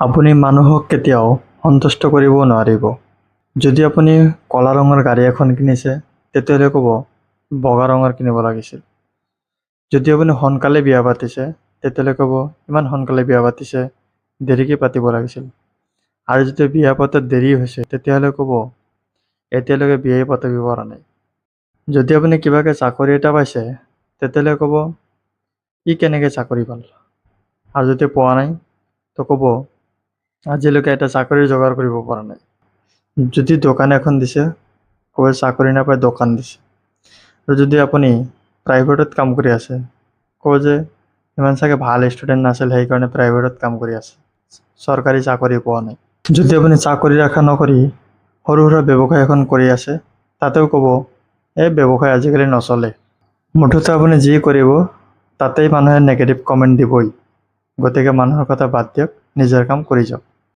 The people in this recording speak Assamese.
আপুনি মানুহক কেতিয়াও সন্তুষ্ট কৰিব নোৱাৰিব। যদি আপুনি ক'লা ৰঙৰ গাড়ী এখন কিনিছে, তেতিয়াহ'লে ক'ব বগা ৰঙৰ কিনিব লাগিছিল। যদি আপুনি সোনকালে বিয়া পাতিছে, তেতিয়াহ'লে ক'ব ইমান সোনকালে বিয়া পাতিছে, দেৰিকৈ পাতিব লাগিছিল। আৰু যদি বিয়া পতাত দেৰি হৈছে, তেতিয়াহ'লে ক'ব এতিয়ালৈকে বিয়াই পাতিব পৰা নাই। যদি আপুনি কিবাকৈ চাকৰি এটা পাইছে, তেতিয়াহ'লে ক'ব ই কেনেকৈ চাকৰি পালে। আৰু যদি পোৱা নাই, তো ক'ব আজিলৈকে এটা চাকৰি যোগাৰ কৰিব পৰা নাই। যদি দোকান এখন দিছে, ক'ব চাকৰি নাপাই দোকান দিছে। আৰু যদি আপুনি প্ৰাইভেটত কাম কৰি আছে, ক'ব যে ইমান চাগে ভাল ষ্টুডেণ্ট নাছিল, সেইকাৰণে প্ৰাইভেটত কাম কৰি আছে, চৰকাৰী চাকৰি পোৱা নাই। যদি আপুনি চাকৰিৰ আশা নকৰি সৰু সুৰা ব্যৱসায় এখন কৰি আছে, তাতেও ক'ব এই ব্যৱসায় আজিকালি নচলে। মুঠতে আপুনি যি কৰিব, তাতেই মানুহে নিগেটিভ কমেণ্ট দিবই। গতিকে মানুহৰ কথা বাদ দিয়ক, নিজৰ কাম কৰি যাওক।